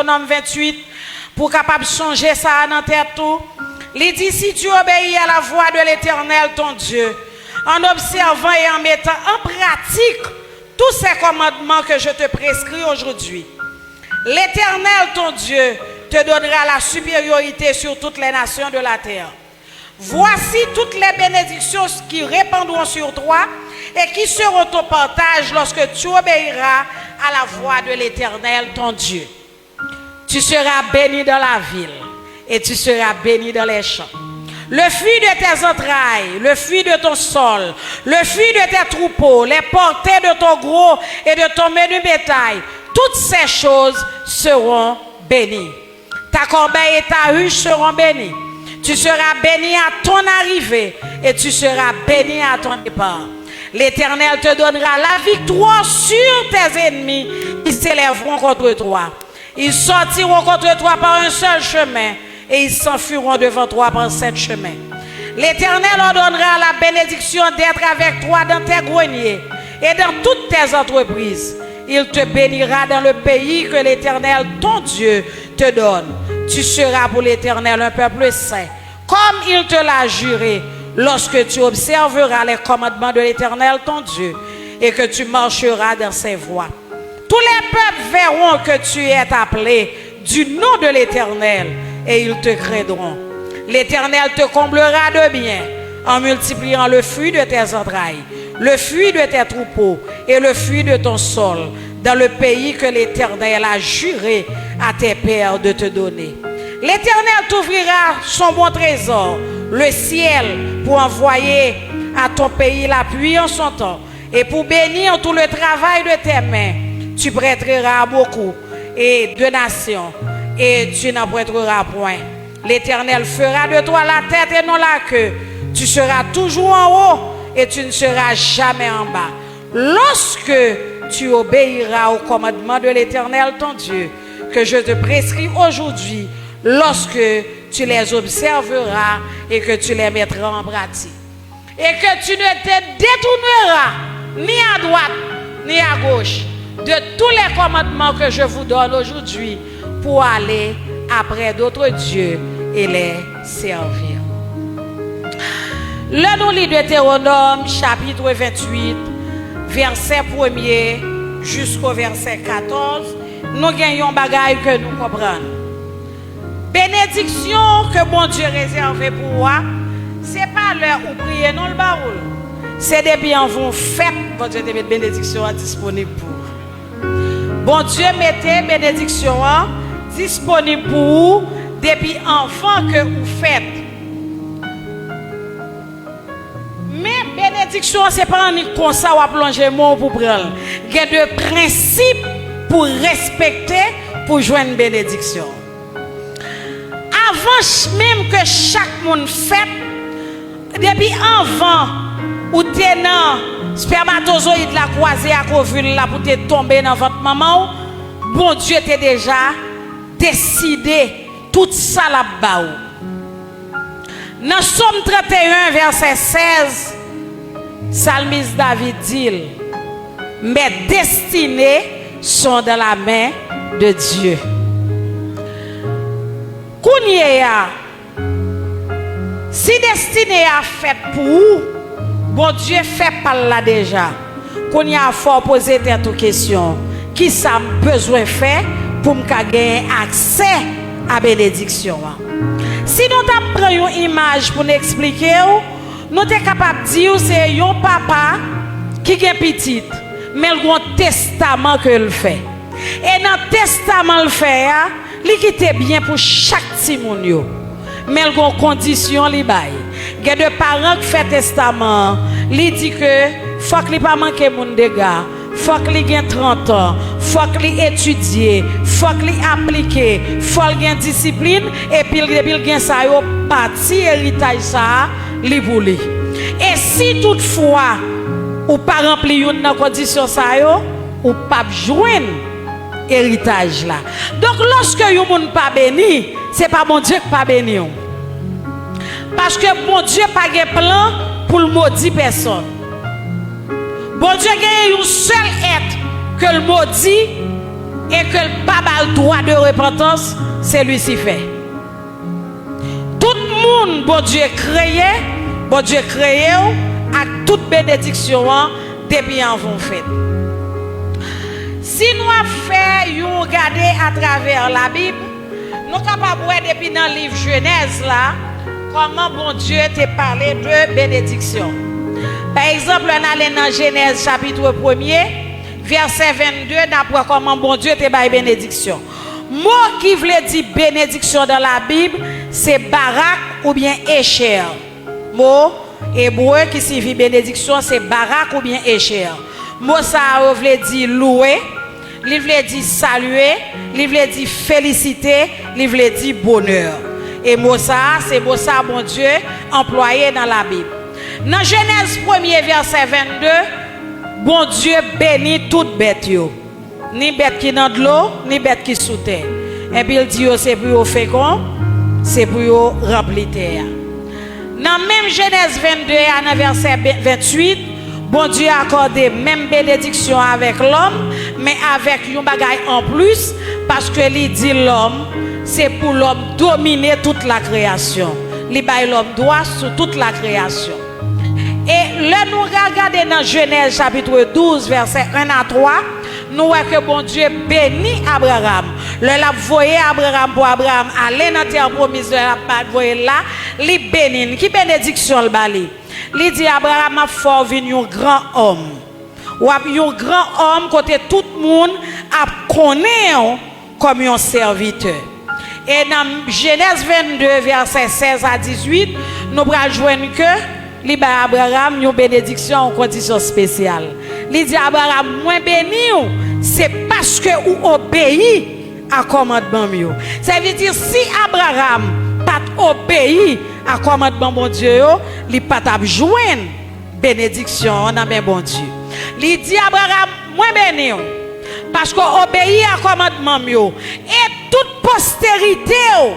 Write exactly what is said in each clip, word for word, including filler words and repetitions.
Detewonòm venntuit, pou w kapab sonje sa a nan tèt ou. Li di, si tu obéis à la voix de l'Éternel, ton Dieu, en observant et en mettant en pratique tous ces commandements que je te prescris aujourd'hui, l'Éternel, ton Dieu, te donnera la supériorité sur toutes les nations de la terre. Voici toutes les bénédictions qui répondront sur toi et qui seront ton partage lorsque tu obéiras à la voix de l'Éternel, ton Dieu. Tu seras béni dans la ville et tu seras béni dans les champs. Le fruit de tes entrailles, le fruit de ton sol, le fruit de tes troupeaux, les portées de ton gros et de ton menu bétail, toutes ces choses seront bénies. Ta corbeille et ta huche seront bénies. Tu seras béni à ton arrivée et tu seras béni à ton départ. L'Éternel te donnera la victoire sur tes ennemis qui s'élèveront contre toi. Ils sortiront contre toi par un seul chemin et ils s'enfuiront devant toi par sept chemins. L'Éternel ordonnera la bénédiction d'être avec toi dans tes greniers et dans toutes tes entreprises. Il te bénira dans le pays que l'Éternel, ton Dieu, te donne. Tu seras pour l'Éternel un peuple saint, comme il te l'a juré, lorsque tu observeras les commandements de l'Éternel, ton Dieu, et que tu marcheras dans ses voies. Tous les peuples verront que tu es appelé du nom de l'Éternel, et ils te craindront. L'Éternel te comblera de bien en multipliant le fruit de tes entrailles, le fruit de tes troupeaux et le fruit de ton sol, dans le pays que l'Éternel a juré à tes pères de te donner. L'Éternel t'ouvrira son bon trésor, le ciel, pour envoyer à ton pays la pluie en son temps, et pour bénir tout le travail de tes mains. Tu prêteras à beaucoup et de nations, et tu n'emprunteras point. L'Éternel fera de toi la tête et non la queue. Tu seras toujours en haut et tu ne seras jamais en bas. Lorsque tu obéiras aux commandements de l'Éternel ton Dieu, que je te prescris aujourd'hui, lorsque tu les observeras et que tu les mettras en pratique, et que tu ne te détourneras ni à droite ni à gauche de tous les commandements que je vous donne aujourd'hui pour aller après d'autres dieux et les servir. Lè nou li Detewonòm chapit venntuit, vèsè premye jisko vèsè katòz, nou gen yon bagay ke nou konprann. Benediksyon ke Bondye rezève pou ou a, se pa lè ou priye non l ba ou l. Se depi anvan w fèt, Bondye te met benediksyon an disponib pou ou. Bondye mete benediksyon an disponib pou ou depi anvan ke ou fèt. Men benediksyon an se pa annik konsa w ap lonje men w pou pran l. Gen de prensip pou respekte pou jwenn benediksyon. Avan ch- menm ke chak moun fèt, depi anvan ou te nan spèmatozoyid la kwaze ak ovil la pou te tonbe nan vant manman w, Bondye te deja deside tout sa l ap ba ou. Nan Sòm trannteyen, vèsè sèz, salmis David di l, mes destinées sont dans la main de Dieu. Kounye a, si destine a fèt pou ou, Bondye fè pa l la deja. Kounye a, fò w poze tèt ou kesyon, kisa m bezwen fè pou m ka genyen aksè a benediksyon an? Si nou t ap pran yon imaj pou n eksplike w, nou te kapab di w se yon papa ki gen pitit, men l gen yon testaman ke l fè. E nan testaman l fè a, li kite byen pou chak timoun yo. Men l gen yon kondisyon li bay. Gen de paran k fè testaman an, li di ke fòk li pa manke moun dega, fòk li gen trant an, fòk li etidye, fòk li aplike, fò l gen disiplin, epi l, depi l gen sa yo, pati eritaj sa a, li pou li. E si toutfwa ou pa ranpli youn nan kondisyon sa yo, ou p ap jwenn eritaj la. Donk, lòske yon moun pa beni, se pa Bondye k pa beni w. Paske Bondye pa gen plan pou l modi pèsonn. Bondye genyen yon sèl èt ke l modi, e ke l pa ba l dwa de repantans, se Lisifè. Tout moun Bondye kreye, Bondye kreye w ak tout benediksyon an depi anvan w fèt. Si nou ap fè yon gade atravè Labib, nou kapab wè depi nan liv Jenèz la, kòman Bondye te pale de benediksyon. Pa egzanp, lè n ale nan Jenèz chapit premye, vèsè vennde, n ap wè kòman Bondye te bay benediksyon. Mo ki vle di benediksyon nan Labib, se barak oubyen echè. Mo ebre ki siyifi benediksyon se barak oubyen echè. Mo sa a yo vle di louwe, li vle di salye, li vle di felisite, li vle di bonè. E mo sa a, se mo sa Bondye anplwaye nan Labib. Nan Jenèz premye vèsè vennde, Bondye beni tout bèt yo. Ni bèt ki nan dlo, ni bèt ki sou tè. Epi l di yo se pou yo fekon, se pou yo ranpli tè a. Nan menm Jenèz vennde a, nan vèsè venntuit, Bondye akòde menm benediksyon avèk lòm, men avèk yon bagay anplis, paske li di lòm, se pou lòm domine tout lakreyasyon. Li bay lòm dwa sou tout lakreyasyon. E lè nou regade nan Jenèz chapit douz, vèsè en a twa, nou wè ke Bondye beni Abraram. Lè l ap voye Abraram pou Abraram ale nan tè pwomiz, lè l ap voye l la, li beni l. Ki benediksyon l ba li? Li di, Abraram, m ap fè w vin yon gran òm. W ap yon gran òm kote tout moun ap konnen w kòm yon sèvitè. E nan Jenèz vennde, vèsè sèz a dizuit, nou pral jwenn ke li bay Abraram yon benediksyon, yon kondisyon espesyal. Li di, Abraram, mwen beni w, se paske ou obeyi a kòmandman m yo. Sa vle di, si Abraram pa t obeyi a kòmandman Bondye yo, li pa t ap jwenn benediksyon an nan men Bondye. Li di Abraram, mwen beni w, paske w obeyi a kòmandman m yo, e tout posterite w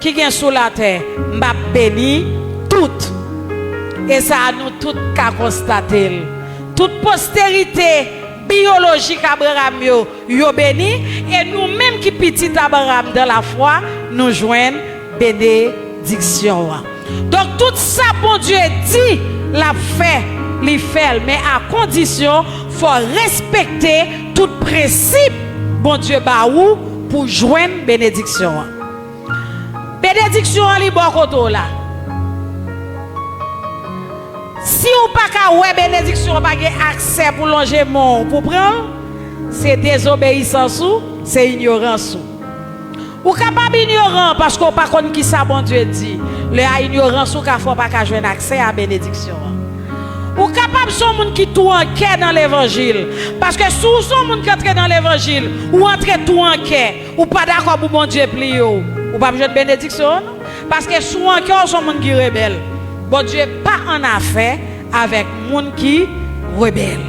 ki gen sou latè, m ap beni tout. E sa a, nou tout ka konstate l. Tout posterite biyolojik Abraram yo, yo beni, e nou menm ki pitit Abraram dans la foi, nou jwenn benediksyon an. Donk, tout sa Bondye di l ap fè, li fè l, men a kondisyon fò w respekte tout prensip Bondye ba ou pou jwenn benediksyon an. Benediksyon an, li bò kote w la. Si w pa ka wè benediksyon an, pa gen aksè pou lonje men w pou pran l, se dezobeyisans ou, se inyorans ou. Ou kapab inyoran paske w pa konn kisa Bondye di. Lè a, inyorans ou ka fè w pa ka jwenn aksè a benediksyon an. Ou kapab se yon moun ki tou an kè nan levanjil. Paske si w se yon moun ki antre nan levanjil, ou antre tou an kè, ou pa dakò pou Bondye pliye w, ou p ap jwenn benediksyon an, non. Paske si w an kè, w se yon moun ki rebèl. Bondye pa annafè avèk moun ki rebèl.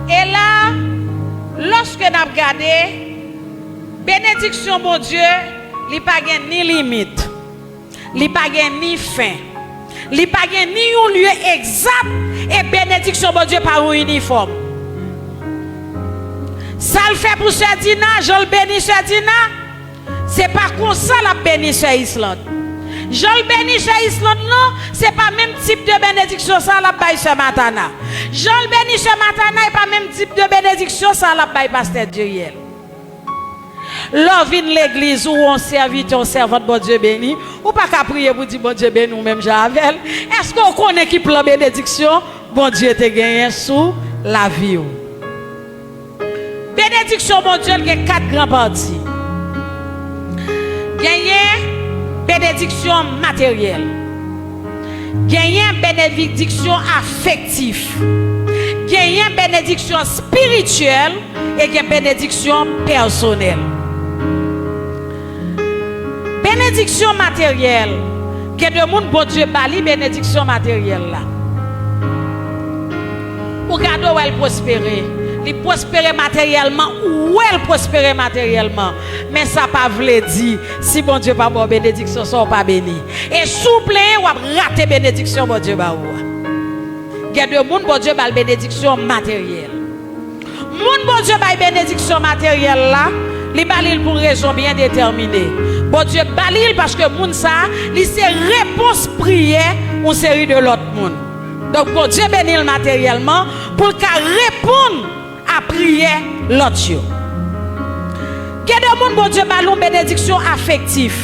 E la, lòske n ap gade, benediksyon Bondye, li pa gen ni limit, li pa gen ni fen, li pa gen ni yon lye egzat, e benediksyon Bondye pa yon inifòm. Sa l fè pou sè Dina, jan l beni sè Dina, se pa konsa l ap beni sè Island. Jan l beni sè Island lan, se pa menm tip de benediksyon sa l ap bay sè Matana. Jan l beni sè Matana, e pa menm tip de benediksyon sa l ap bay pastè Diriel. Lè w vin legliz, ou yon sèvitè, yon sèvant Bondye beni, ou pa ka priye pou di Bondye beni w menm jan avè l. Èske w konnen ki plan benediksyon Bondye te genyen sou lavi w? Benediksyon Bondye l gen kat gran pati. Genyen benediksyon materyèl. Genyen benediksyon afektif. Genyen benediksyon espirityèl e gen benediksyon pèsonèl. Benediksyon materyèl. Gen de moun Bondye ba li benediksyon materyèl la. Ou gade w wè l pwospere. Li pwospere materyèlman, ou wè l pwospere materyèlman. Men sa pa vle di, si Bondye pa ba w benediksyon sa, w pa beni. E si w plenyen, w ap rate benediksyon Bondye ba ou a. Gen de moun Bondye ba l benediksyon materyèl. Moun Bondye bay benediksyon materyèl la, li ba li l pou rezon byen detèmine. Bondye ba li l paske moun sa a, li se repons priyè yon seri de lòt moun. Donk, Bondye beni l materyèlman pou l ka reponn a priyè lòt yo. Gen de moun Bondye ba l yon benediksyon afektif.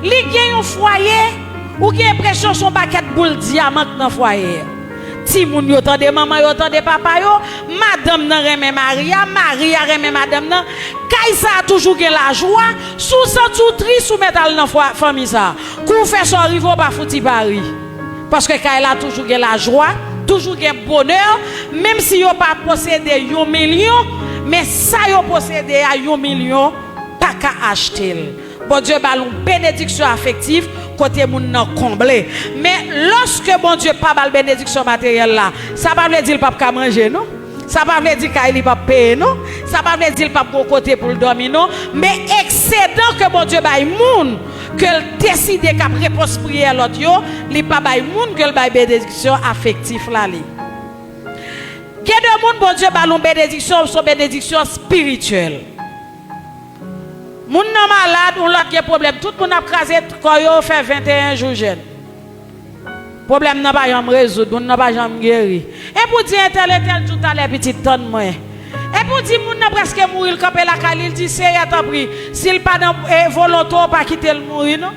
Li gen yon fwaye, ou gen enpresyon se yon pakèt boul dyaman k nan fwaye a. Timoun yo tande manman yo, tande papa yo, madanm nan renmen mari a, mari a renmen madanm nan. Kay sa a toujou gen lajwa, si w santi w tris, ou mèt al nan fwa, fanmi sa a. Kou w fè sa w rive, w pa fouti pa ri. Paske kay la toujou gen lajwa, toujou gen bonè, menm si yo pa posede yon milyon, men sa yo posede a, yon milyon pa ka achte l. Bondye ba l yon benediksyon afektif kote moun nan konble. Men lòske Bondye pa ba l benediksyon materyèl la, sa pa vle di l p ap ka manje, non. Sa pa vle di kay li p ap peye, non. Sa pa vle di l p ap gon kote pou l dòmi, non. Men eksedan ke Bondye bay moun, ke l deside k ap repons priyè lòt yo, li pa bay moun ke l bay benediksyon afektif la li. Gen de moun Bondye ba l yon benediksyon, se yon benediksyon espirityèl. Moun nan malad, yon lòt gen pwoblèm. Tout moun ap kraze kò yo, fè venteyen jou jèn. Pwoblèm nan pa janm rezoud, moun nan pa janm geri. Epi w di entèl, entèl di w talè pitit tann mwen. Epi w di moun nan prèske mouri, l kanpe lakay li, l di, Seyè, tanpri, si l pa nan, eh, volonte w, pa kite l mouri, non.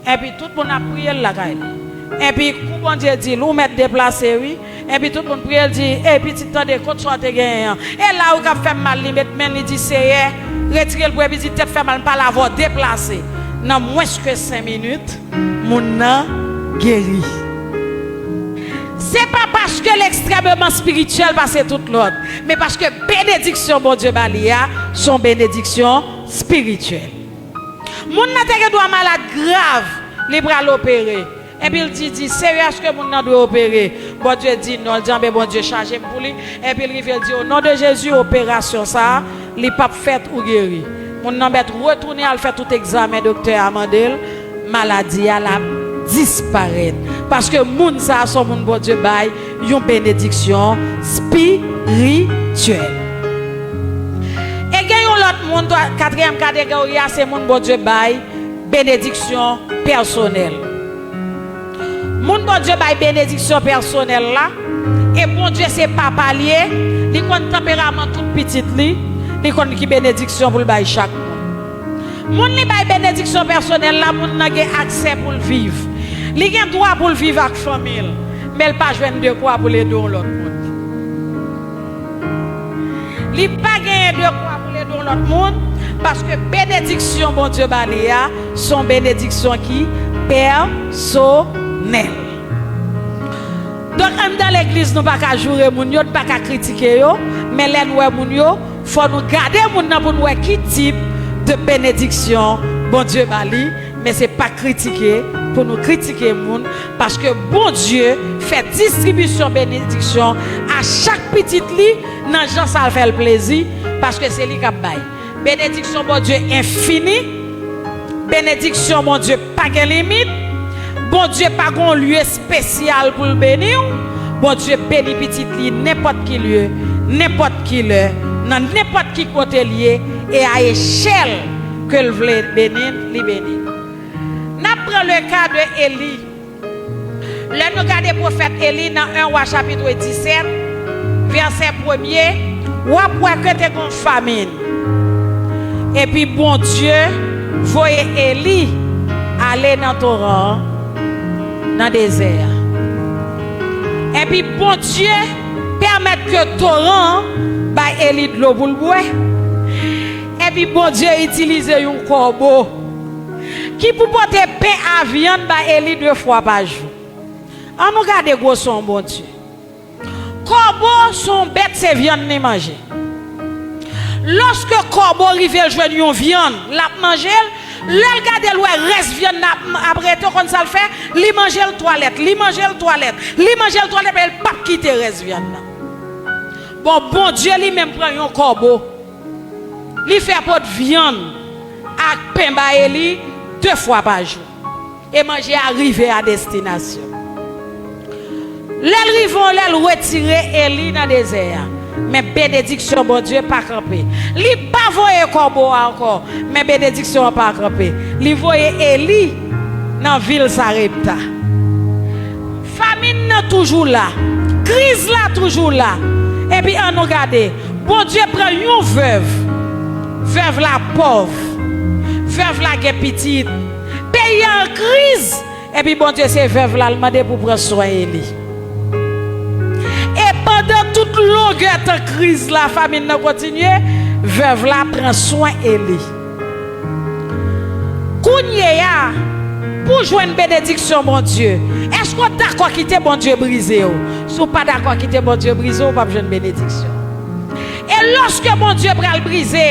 Epi tout moun ap priye l lakay li. Epi kou Bondye di l, ou mèt deplase wi. Epi tout moun priye l di, ey pitit tande, kot sa w te genyen an? E la wi k ap fè m mal, li met men l, li di, Seyè, retire l pou epi di tèt fè mal, m pale avè w, deplase. Nan mwens ke senk minit, moun nan geri. Se pa paske l ekstrèmeman espirityèl pase tout lòt, men paske benediksyon Bondye ba li a, se yon benediksyon espirityèl. Moun nan te gen dwa malad grav, li pral opere. Epi l di, di, Seyè, èske moun nan dwe opere? Bondye di non. L di, anben Bondye chaje m pou li. Epi l rive, l di, o non de Jezi, operasyon sa a, li p ap fèt, ou geri. Moun nan mèt retounen al fè tout egzamen doktè a mande l, maladi a l ap disparèt. Paske moun sa a se yon moun Bondye bay yon benediksyon espirityèl. E gen yon lòt moun, twa, katriyèm kategori a, se moun Bondye bay benediksyon pèsonèl. Moun Bondye bay benediksyon pèsonèl la, e Bondye se papa l ye, li konn tanperaman tout pitit li, li konn ki benediksyon pou l bay chak moun. Moun li bay benediksyon pèsonèl la, moun nan gen aksè pou l viv. Li gen dwa pou l viv ak fanmi l, men l pa jwenn dekwa pou l ede yon lòt moun. Li pa genyen dekwa pou l ede yon lòt moun, paske benediksyon Bondye ba li a, se yon benediksyon ki pèsonèl. Donk, anndan legliz, nou pa ka joure moun yo, nou pa ka kritike yo, men lè n wè moun yo, fò nou gade moun nan pou n wè ki tip de benediksyon Bondye ba li, men se pa kritike pou nou kritike moun, paske Bondye fè distribisyon benediksyon a chak pitit li nan jan sa l fè l plezi, paske se li k ap bay. Benediksyon Bondye enfini. Benediksyon Bondye pa gen limit. Bondye pa gen yon lye espesyal pou l beni w. Bondye beni pitit li nenpòt ki lye, nenpòt ki lè, nan nenpòt ki kote l ye, e a echèl ke l vle beni l, li beni l. N ap pran le ka de Eli. Lè nou gade pwofèt Eli nan en Wa chapit disèt, vèsè premye, w ap wè ke te gen yon famin. Epi Bondye voye Eli ale nan toran an, nan dezè a. Epi Bondye pèmèt ke toran an bay Eli dlo pou l bwè. Epi Bondye itilize yon kòbo ki pou pote pen a vyann bay Eli de fwa pa jou. Ann nou gade gwoso yon Bondye. Kòbo se yon bèt, se vyann li manje. Lòske kòbo rive l jwenn yon vyann, l ap manje l, lè l gade l wè rès vyann nan ap, ap rete, w konn sa l fè? Li manje l twalèt, li manje l twalèt, li manje l twalèt, men l p ap kite rès vyann nan. Bon, Bondye li menm pran yon kòbo, li fè pot vyann ak pen ba Eli de fwa pa jou. E manje a rive a destinasyon. Lè l rive yon lè, l retire Eli nan dezè a. Men Benediksyon Bondye pa kanpe. Li pa voye kòbo a ankò, men benediksyon an pa kanpe. Li voye Eli nan vil Sarepta. Famin nan toujou la. Kriz la toujou la. Epi ann nou gade, Bondye pran yon vèv. Vèv la pòv. Vèv la gen pitit. Peyi a an kriz. Epi Bondye se vèv la l mande pou pran swen Eli. E pandan tout longè tan kriz la, famin nan kontinye, vèv la pran swen Eli. Kounye a, pou jwenn benediksyon Bondye, èske w dakò kite Bondye brize w? Si w pa dakò kite Bondye brize w, w p ap jwenn benediksyon. E lòske Bondye pral brize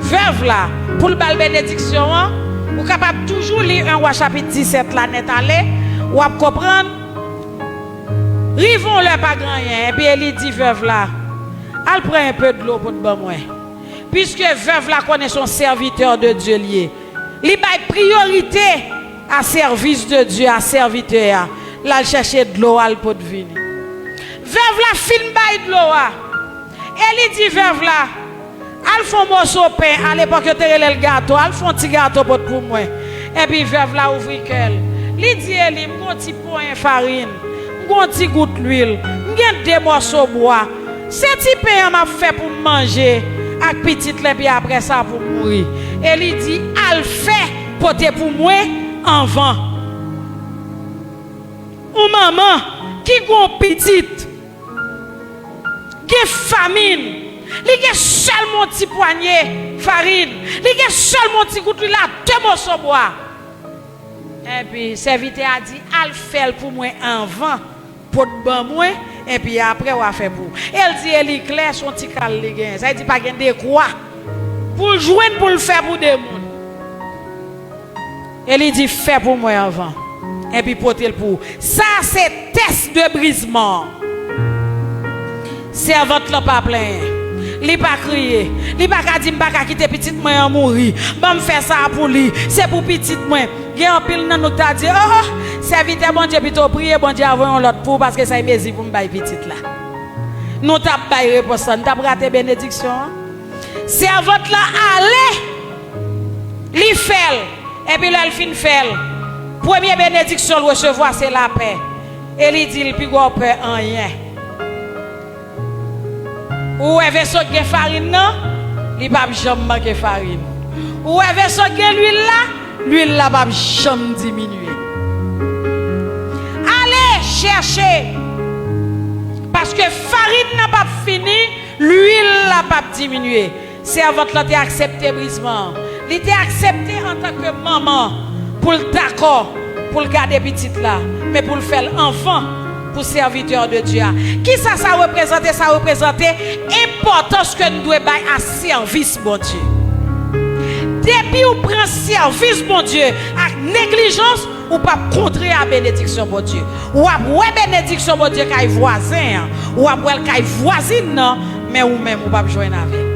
vèv la pou l ba l benediksyon an, ou kapab toujou li en Wa chapit disèt la nèt ale, w ap konprann. Rive yon lè pa gen anyen, epi Eli di vèv la, al pran enpe dlo pou t ban mwen. Piske vèv la konnen se yon sèvitè de Dye l ye, li bay priyorite a sèvis de Dye a sèvitè a, l al chèche dlo a, l pot vini. Vèv la fin bay dlo a. Eli di vèv la, al fè yon moso pen, alepòk yo te rele l gato, al fè yon ti gato pot pou mwen. Epi vèv la ouvri kè l. Li di Eli, m gon ti ponyen farin, m gon ti gout lwil, m gen de mòso bwa. Se ti pen an m ap fè pou m manje ak pitit la, epi apre sa pou m mouri. Eli di, al fè, pote pou mwen anvan. Yon manman ki gon pitit gen famin, li gen sèlman yon ti pwanye farin, li gen sèlman yon ti gout lwil ak de moso bwa. Epi sèvitè a di, al fè l pou mwen anvan, pot ban mwen, epi apre w a fè pou ou. E l di Eli klè, se yon ti kal li genyen. Sa vle di pa gen dekwa pou l jwenn pou l fè pou de moun. E li di, fè pou mwen anvan, epi pote l pou ou. Sa se tès de brizman. Sèvant lan pa plenyen. Li pa kriye. Li pa ka di, m pa ka kite pitit mwen an mouri. Ban m fè sa a pou li. Se pou pitit mwen. Gen anpil nan nou k ta di, oh, oh, sèvitè Bondye pito priye Bondye a voye yon lòt pou ou, paske sa e mezi pou m bay pitit la. Nou t ap bay repons lan, n t ap rate benediksyon an. Sèvant lan ale, li fè l. Epi lè l fin fè l, premye benediksyon l resevwa se lapè. E li di l, pi gwo pè anyen. Ou wè veso k gen farin nan, li p ap janm manke farin. Ou wè veso k gen lwil la, lwil la p ap janm diminye. Ale chèche, paske farin nan p ap fini, lwil la p ap diminye. Sèvant lan te aksepte brizman an. Li te aksepte antanke manman pou l dakò pou l gade pitit la, men pou l fè l anvan pou sèvitè de Dye a. Kisa sa reprezante? Sa reprezante enpòtans ke n dwe bay a sèvis Bondye. Depi w pran sèvis Bondye ak neglijans, ou p ap kontre a benediksyon Bondye. W ap wè benediksyon Bondye kay vwazen an, w ap wè l kay vwazin nan, men ou menm ou p ap jwenn avè l.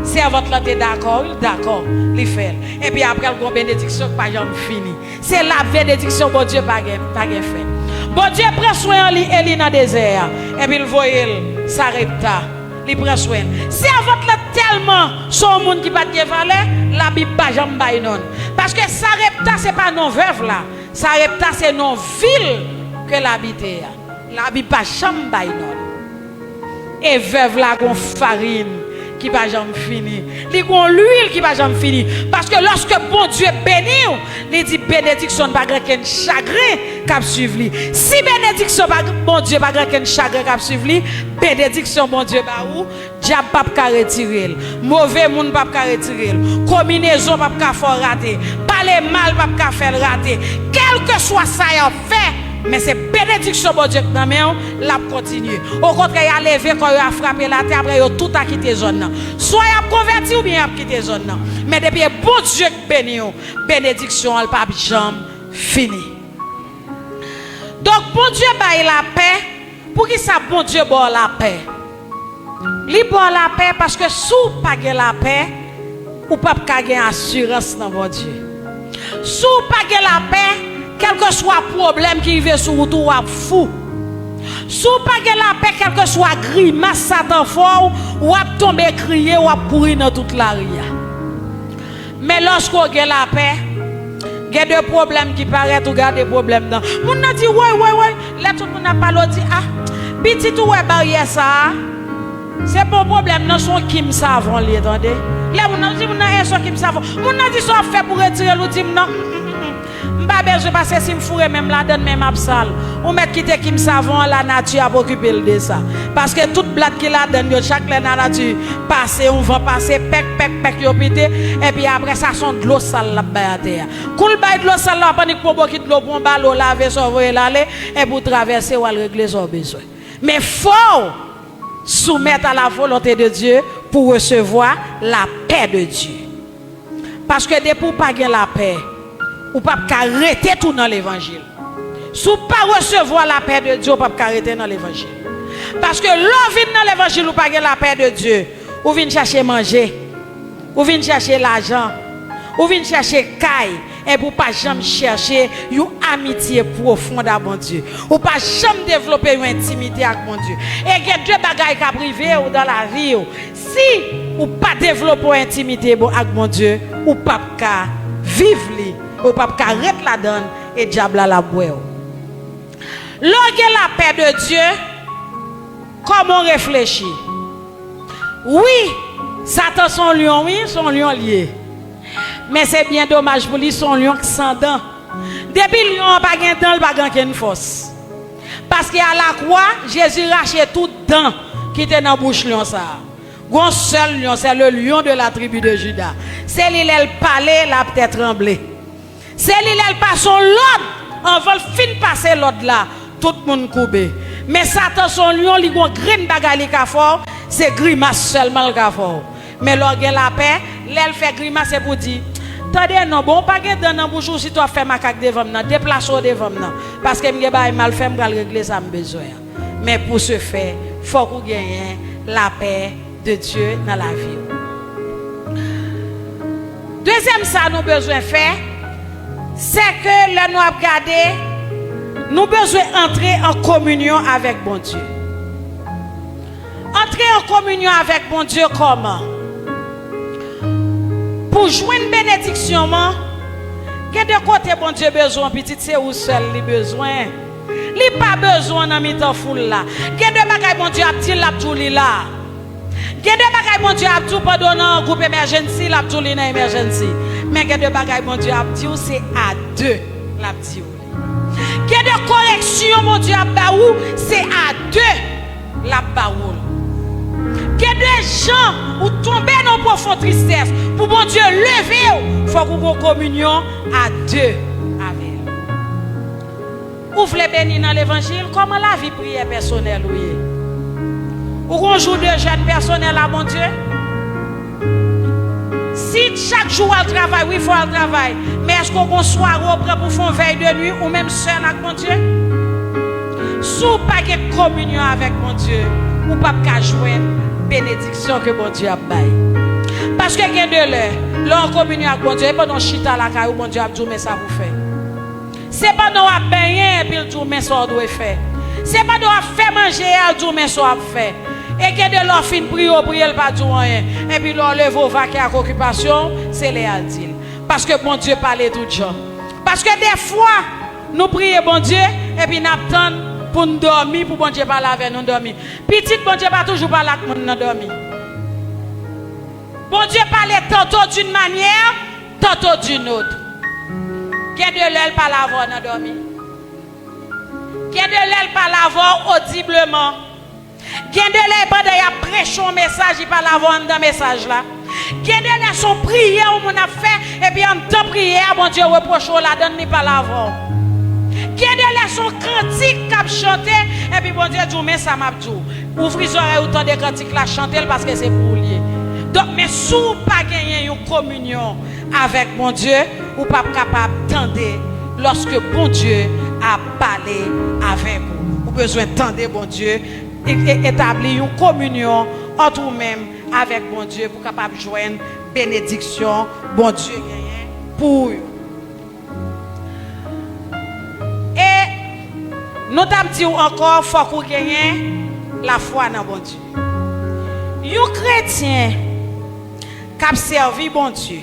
Sèvant lan te dakò, wi, l dakò, li fè l. Epi apre l gon benediksyon k pa janm fini. Se la benediksyon Bondye pa gen, pa gen fen. Bondye pran swen an li, Eli nan dezè a, epi l voye l Sarepta. Li pran swen l. Sèvant lan tèlman se yon moun ki pa t gen valè, Labib pa janm bay non l. Paske Sarepta se pa non vèv la. Sarepta se non vil ke l abite a. Labib pa janm bay non l. E vèv la gon farin ki pa janm fini. Li gon lwil ki pa janm fini. Paske lòske Bondye beni w, li di benediksyon n pa gen okenn chagren k ap swiv li. Si benediksyon pa, Bondye pa gen okenn chagren k ap swiv li, benediksyon Bondye ba ou, dyab p ap ka retire l. Move moun p ap ka retire l. Konminezon p ap ka fè w rate. Pale mal p ap ka fè l rate. Kèlkeswa sa y ap fè, men se benediksyon Bondye k nan men w, l ap kontinye. Okontrè, y a leve kò yo, y a frape latè, apre yo tout a kite zòn nan. Swa y ap konvèti oubyen y ap kite zòn nan. Men depi e Bondye k beni w, benediksyon an, l p ap janm fini. Donk, Bondye bay lapè. Poukisa Bondye ba w lapè? Li ba w lapè paske si w pa gen lapè, ou p ap ka gen asirans nan Bondye. Si w pa gen lapè, kèlkeswa pwoblèm ki rive sou wout ou, w ap fou. Si w pa gen lapè, kèlkeswa grimas Satan fè w, w ap tonbe kriye, w ap kouri nan tout lari a. Men lòske w gen lapè, gen de pwoblèm ki parèt, ou gade pwoblèm nan. Moun nan di, woy, woy, woy. Lè tout moun ap pale, w di, ah, pitit ou wè baryè sa a? Se pa yon pwoblèm, non, se yon kim savon l ye, tande. Lè moun nan di, moun nan, e se yon kim savon. Moun nan di, sa w ap fè pou retire l, ou di, m nan, m, m, m, m. M pa bezwen, paske si m foure men m ladan l, men m ap sal. Ou mèt kite kim savon an, lanati ap okipe l de sa. Paske tout blad ki ladan l yo, chak lè lanati pase, yon van pase, pèk, pèk, pèk, yo pete, epi apre sa, se yon dlo sal l ap bay atè a. Kou l bay dlo sal la, w ap annik pran yon bokit dlo, pran yon balo, lave sa w voye l ale, epi w travèse, w al regle sa w bezwen. Men fò w soumèt a la volonte de Dye pou resevwa lapè de Dye. Paske depi w pa gen lapè, ou p ap ka rete tou nan levanjil. Si w pa resevwa lapè de Dye, ou p ap ka rete nan levanjil. Paske lè w vin nan levanjil, ou pa gen lapè de Dye, ou vin chèche manje, ou vin chèche lajan, ou vin chèche kay, epi w pa janm chèche yon amitye pwofon a Bondye. Ou pa janm devlope yon entimite ak Bondye. E gen de bagay k ap rive w nan lavi w. Si ou pa devlope yon entimite bon ak Bondye, ou p ap ka viv li, ou p ap ka ret ladan l, e dyab la l ap bwè w. Lè w gen lapè de Dye, kòman w reflechi? Wi, Satan se yon lyon, wi, se yon lyon l ye. Men se byen domaj pou li, se yon lyon k san dan. Depi lyon an pa gen dan, l pa gen okenn fòs. Paske a lakwa, Jezi rache tout dan ki te nan bouch lyon sa a. Gon sèl lyon, c'est le lion de la tribu de Juda. Se li lè l pale, la tè tranble. Se li lè l pase yon lòd, anvan l fin pase lòd la, tout moun koube. Men Satan se yon lyon, li gon grenn bagay li ka fè w, se grimas sèlman l ka fè w. Men lè w gen lapè, lè l fè grimas, se pou di, tande non, bon, w pa gen dan nan bouch ou, si w ap fè makak devan m nan, deplase w devan m nan, paske m gen bagay m al fè, m pral regle sa m bezwen an. Men pou se fè, fòk ou genyen lapè de Dye nan lavi w. Dezyèm sa nou bezwen fè, se ke lè nou ap gade, nou bezwen antre an kominyon avèk Bondye. Antre an kominyon avèk Bondye kòman? Pou jwenn benediksyon an, gen de kote Bondye bezwen w, pitit, se ou sèl li bezwen. Li pa bezwen w nan mitan foul la. Gen de bagay Bondye ap di, l ap di w li la. Gen de bagay Bondye ap di w pandan w nan gwoup emèjennsi, l ap di w li nan emèjennsi. Men gen de bagay Bondye ap di w, se a de l ap di w li. Gen de koreksyon Bondye ap ba ou, se a de l ap ba ou l. Gen de jan ou tonbe nan pwofon tristès, pou Bondye leve w, fòk ou gon kominyon a de avè l. Ou vle beni nan levanjil? Kòman lavi priyè pèsonèl ou ye? Ou gon jou de jèn pèsonèl a Bondye? Si chak jou w al travay, wi, fò w al travay, men èske w gon sware w pran pou fè yon vèy de nwi ou menm sèl ak Bondye? Si w pa gen kominyon avèk Bondye, ou p ap ka jwenn benediksyon ke Bondye ap bay. Paske gen de lè, lè w an kominyon ak Bondye, e pandan w chita lakay ou, Bondye ap di w men sa pou w fè. Se pandan w ap benyen epi l di w men sa w dwe fè. Se pandan w ap fè manje a l di w men sa w ap fè. E gen de lè w fin priye, w priye, l pa di w anyen. Epi lè w leve w vake ak okipasyon w, se lè a l di l. Paske Bondye pale tout jan. Paske defwa, nou priye Bondye, epi n ap tann pou n dòmi, pou Bondye pale avè nou, n dòmi. Pitit, Bondye pa toujou pale ak moun nan dòmi. Bondye pale tantôt d'une manière, tantôt d'une autre. Gen de lè l pale avè w nan dòmi. Gen de lè l pale avè w odibleman. Gen de lè pandan y ap preche yon mesaj, li pale avè w anndan mesaj la. Gen de lè se yon priyè yon moun ap fè, epi anndan priyè a, Bondye repwoche w ladan l, li pale avè w. Gen de lè se yon kantik k ap chante, epi Bondye di w, men sa m ap di w. Ouvri zòrèy ou, tande kantik la, chante l, paske se pou ou l ye. Donk, men si w pa genyen yon kominyon avèk Bondye, ou p ap kapab tande lòske Bondye ap pale avèk ou. Ou bezwen tande Bondye, e, e, etabli yon kominyon ant ou menm avèk Bondye pou w kapab jwenn benediksyon Bondye genyen pou ou yo. E Nou t ap di w ankò, fòk ou genyen lafwa nan Bondye. Yon kretyen k ap sèvi Bondye,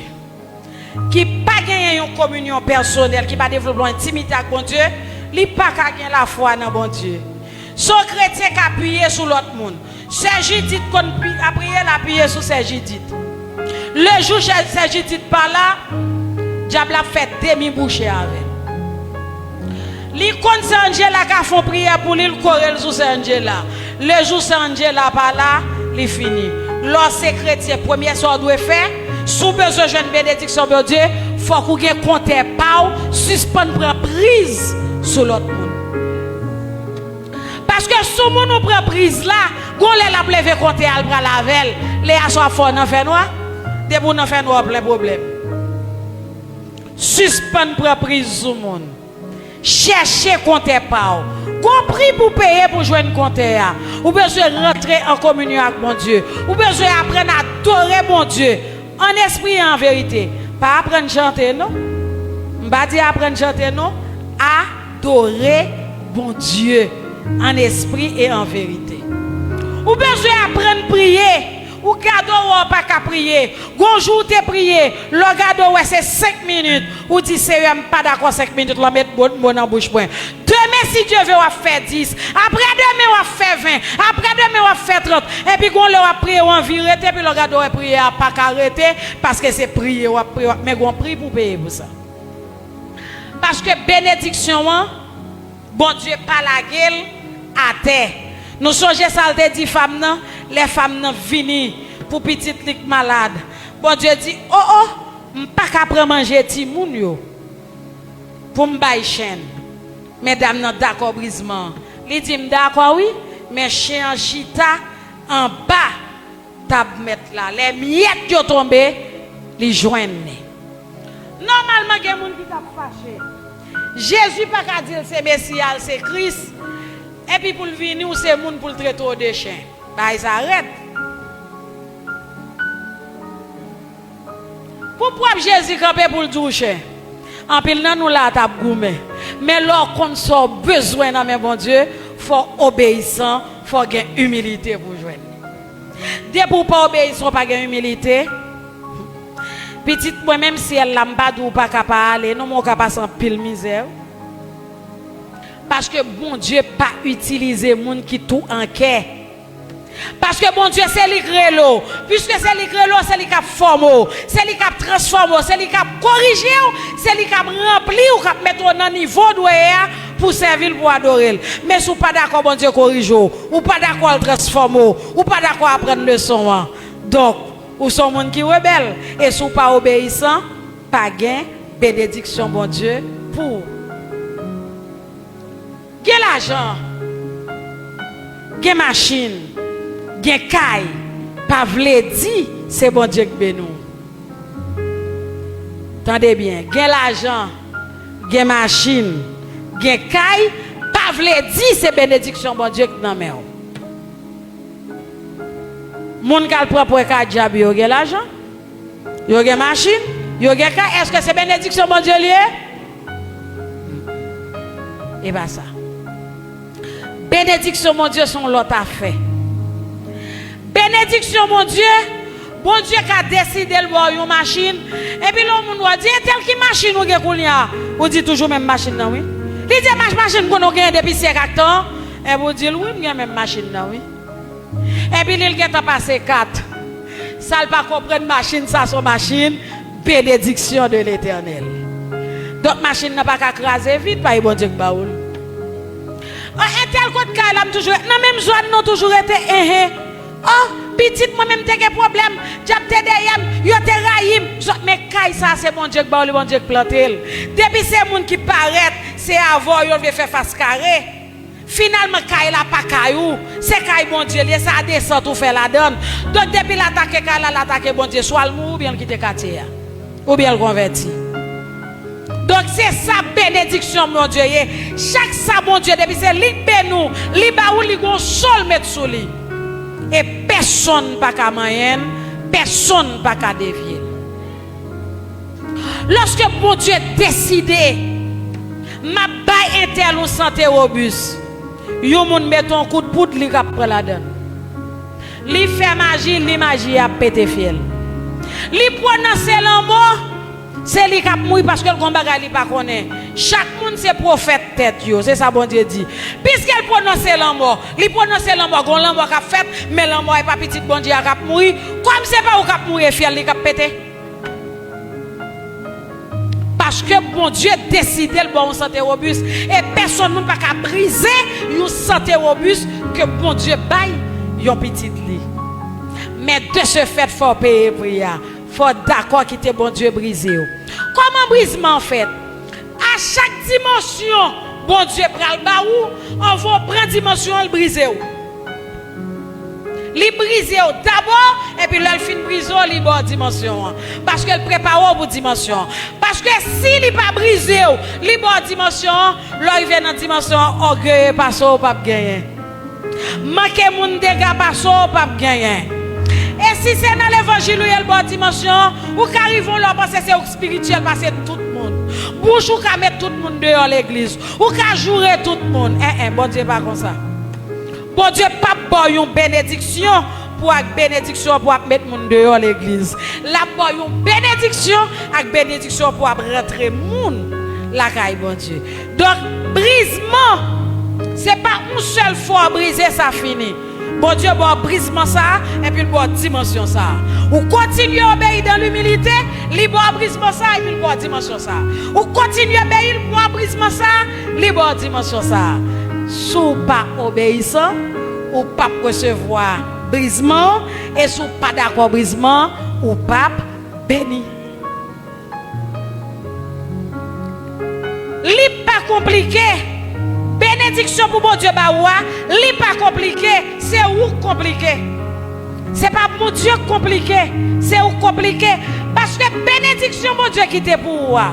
ki pa genyen yon kominyon pèsonèl, ki pa devlope yon entimite ak Bondye, li pa ka gen lafwa nan Bondye. Se yon kretyen k apiye sou lòt moun. Sè Jidit konn pi-, apiye, l apiye sou Sè Jidit. Lejou Sè, Sè Jidit pa la, dyab la ap fè demi bouche avè l. Li konn Sè Angela ka fè yon priyè pou li, l kore l sou Sè Angela. Lejou Sè Angela pa la, li fini. Lè w se kretyen, premye sa w dwe fè, si w bezwen jwenn benediksyon Bondye, fòk ou gen kontè pa w, sispann pran priz sou lòt moun. Paske sou moun ou pran priz la, gon lè l ap leve kontè a, l pral avè l. Lè a sa w ap fè w nan fènwa. Depi w nan fènwa, w plen pwoblèm. Sispann pran priz sou moun. Chèche kontè pa w. Gon pri pou peye pou jwenn kontè a. Ou bezwen rantre an kominyon ak Bondye. Ou bezwen aprann adore Bondye an espri e an verite. Pa aprann chante, non. M pa di aprann chante, non. Adore Bondye an espri e an verite. Ou bezwen aprann priye. Ou gade w wè w pa ka priye. Gon jou w te priye, lè w gade w wè se senk minit, ou di, Seyè, m pa dakò senk minit lan, met mo, mo nan bouch mwen. Demen, si Dye ve, w ap fè dis. Apre demen, w ap fè ven. Apre demen, w ap fè trant. Epi gon lè w ap priye, w anvi rete, epi lè w gade w wè priyè a pa ka rete, paske se priye w ap priye, w ap, men gon pri pou peye pou sa. Paske benediksyon an, Bondye pa lage l atè. Nou sonje sa l te di fanm nan, lè fanm nan vini pou pitit li k malad. Bondye di, o, o, m pa ka pran manje timoun yo pou m bay chen. Men dam nan dakò brizman. Li di, m dakò wi, men chen an chita anba tab mèt la. Lè myèt yo tonbe, li jwenn li. Nòmalman, gen moun ki t ap fache. Jezi pa ka di l se Mesi a, l se Kris, epi pou l vini, ou se moun pou l trete w de chen. Bagay sa rèd. Pou pwòp Jezi kanpe pou l di w chen. Anpil nan nou la t ap goumen. Men lè w konn sa w bezwen nan men Bondye, fò w obeyisan, fò w gen imilite pou w jwenn li. Depi w pa obeyisan, w pa gen imilite. Pitit mwen, menm syèl la, m pa di w pa ka pa ale, non, men w ka pase anpil mizè, wi. Paske Bondye pa itilize moun ki tou an kè. Paske Bondye, se li k rele w. Piske se li k rele w, se li k ap fòme w, se li k ap transfòme w, se li k ap korije w, se li k ap ranpli w, k ap mete w nan nivo w dwe ye a pou w sèvi l, pou w adore l. Men si w pa dakò Bondye korije w, ou pa dakò l transfòme w, ou pa dakò aprann leson an, donk, ou se yon moun ki rebèl. E si w pa obeyisan, pa gen benediksyon Bondye pou ou. Gen lajan, gen machin, gen kay, pa vle di se Bondye k beni w. Tande byen, gen lajan, gen machin, gen kay, pa vle di se benediksyon Bondye k nan men w. Moun k al pran prè kay dyab yo gen lajan? Yo gen machin, yo gen kay, èske se benediksyon Bondye l ye? E pa sa. Benediksyon Bondye se yon lòt afè. Benediksyon Bondye, Bondye ka deside l ba w yon machin, epi lè yon moun wè w di, entèl, ki machin ou gen kounye a? Ou di toujou menm machin nan, wi. Li di, mach machin m konnen w genyen depi syèk ak tan, epi w di l, wi, m gen menm machin nan, wi. Epi li, l gentan pase kat. Sa l pa konprann, machin sa se yon machin benediksyon de Letènèl. Donk, machin nan pa ka kraze vit, pa e Bondye k ba ou l. An, entèl kot kay la, m toujou rete nan menm zòn, nou toujou rete, enhen. O, pitit mwen menm te gen pwoblèm, dyab te dèyè m, yo te rayi m. Zòt, men kay sa, se Bondye k ba w li, Bondye k plante l. Depi se moun ki parèt, se avè w yo vle fè fas kare. Finalman, kay la pa kay ou, se kay Bondye l ye, se a desant ou fè ladan l. Donk, depi l atake kay la, l atake Bondye, swa l mouri oubyen l kite katye a, oubyen l konvèti. Donk, se sa benediksyon Bondye ye. Chak sa Bondye, depi se li k beni w, li ba ou, li gon so l met sou li. E pèsonn pa ka manyen l, pèsonn pa ka devye l. Lòske Bondye deside, m ap bay entèl yon sante wobis, Yon moun mete yon kout poud, li k ap pran ladan l. Li fè maji, li maji a ap pete fyèl. Li pwononse lanmò, se li k ap mouri paske l gon bagay li pa konnen. Chak moun se pwofèt tèt yo, se sa Bondye di. Piske l pwononse lanmò, li pwononse lanmò, gon lanmò k ap fèt, men lanmò e pa pitit Bondye a k ap mouri. Kòm se pa ou k ap mouri, e fyèl li k ap pete. Paske Bondye deside l ba w yon sante wobis, e pèsonn moun pa ka brize yon sante wobis ke Bondye bay yon pitit li. Men de ce fait, fò w peye pri a. Fò w dakò kite Bondye brize w. Kòman brizman an fèt? A chak dimansyon Bondye pral ba ou, anvan w pran dimansyon an, l brize w. Li brize w dabò, epi lè l fin brize w, li ba w dimansyon an. Paske l prepare w pou dimansyon an. Paske si li pa brize w, li ba w dimansyon an, lè w rive nan dimansyon an, ògeye pase w, w p ap genyen. Manke moun dega pase w, w p ap genyen. E si se nan levanjil ou ye, l ba w dimansyon an, ou ka rive yon lè w panse se ou k espirityèl pase tout moun. Bouch ou ka met tout moun deyò legliz. Ou ka joure tout moun. En, en, Bondye pa konsa. Bondye p ap ba w yon benediksyon pou ak benediksyon pou ap met moun deyò legliz. L ap ba w yon benediksyon ak benediksyon pou ap rantre moun lakay Bondye. Donk, brizman, se pa yon sèl fwa w brize, sa fini. Bondye ba w brizman sa a, epi l ba w dimansyon sa a. Ou kontinye obeyi dan limilite, li ba w brizman sa a, epi l ba w dimansyon sa a. Ou kontinye obeyi, l ba w brizman sa a, li ba w dimansyon sa a. Si w pa obeyisan, ou p ap resevwa brizman an, e si w pa dakò brizman an, ou p ap beni. Li pa konplike. Benediksyon pou Bondye ba ou a, li pa konplike. Se ou k konplike. Se pa Bondye k konplike. Se ou k konplike. Paske benediksyon Bondye kite pou ou a,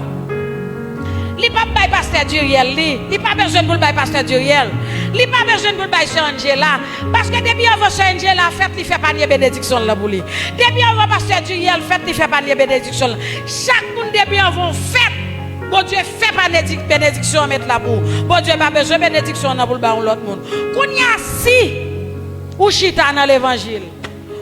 li p ap bay pastè Duriel li. Li pa bezwen pou l bay pastè Duriel. Li pa bezwen pou l bay sè Angela. Paske depi anvan sè Angela fèt, li fè panye benediksyon l lan pou li. Depi anvan pastè Duriel fèt, li fè panye benediksyon l lan. Chak moun depi anvan w fèt, Bondye fè panye benediksyon an met la pou ou. Bondye pa bezwen benediksyon an nan pou l ba yon lòt moun. Kounye a, si ou chita nan levanjil,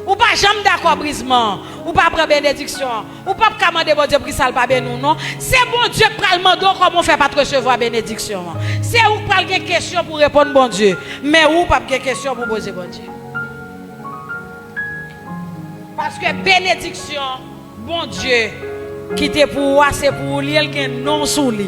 ou pa janm dakò brizman an, ou pa pran benediksyon an, ou p ap ka mande Bondye poukisa l pa beni w non. Se Bondye k pral mande w kòman w fè pa t resevwa benediksyon an. Se ou k pral gen kesyon pou reponn Bondye, men ou p ap gen kesyon pou poze Bondye. Paske benediksyon Bondye kite pou ou a, se pou ou li ye, l gen non w sou li.